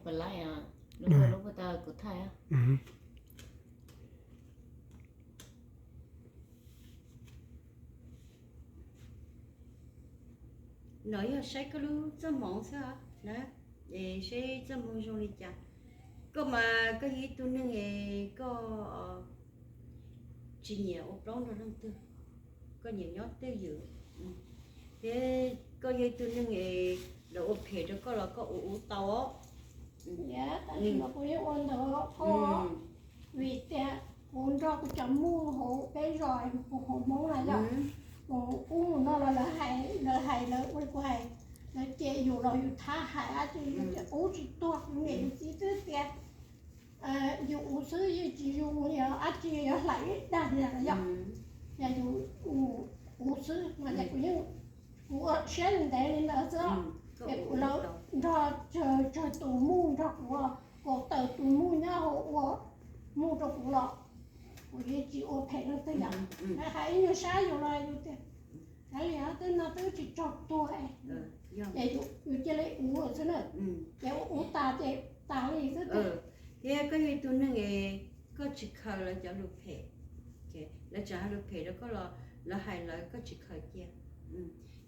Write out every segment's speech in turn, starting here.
Pom lawm, lub, lub puag ta kuv thaij. No yog saib koj lub txoj hmoov xwb na, es saib txoj hmoov zoo li cas. Koj mas koj yog ib tug neeg es koj tsis nyiam ua plaub nrog leej twg, koj nyiam nyob twj ywm. Thiab koj yog ib tug neeg es lawv ua phem rau koj los koj ua ua tau os. Kuv yeej ua ntawd os, vim tias kuv nrog kuv cov muj hauv peb zos, kuv hauv Hmoob na yom, kuv ub mus no los lawv hais, lawv hais lawv ua li kuv hais, lawv cem yus los yus thab hais dab tsi, yus ub tsis tuag, kuv niam yus txiv twb tias yus ua xwb yeej tsis yus yog dab tsi yuav hlais ib dag li yom. Yog yus ua xwb mas kuv yeej, kuv ua siab ntev li ntawd xwb. Es kuv los nrog tsawg tus muj nrog kuv, kaum tawm tus muj nyob hauv ua muj rau kuv los kuv yeej tsis ua phem leej twg yom. Lawv hais ib nyuag sab yus los yus tias kav liam, twb no twb tsis tsaug tuag es yus cia li ua xwb na. Ces ua ua tas ces tas li xwb. Thiab koj yog ib tug neeg es koj tsis khaws lawv cov lus phem, lawv tseem hais lus phem rau koj los lawv hais lawv, koj tsis khaws cia.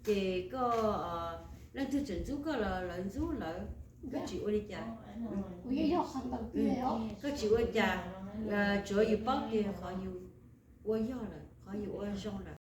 Ces koj, leej twg tseem ntxub koj los lawv ntxub lawv, koj tsis ua li cas. Koj tsis ua cas, tsuav yus paub tias qhov yus ua yog lawm, qhov yus ua zoo lawm.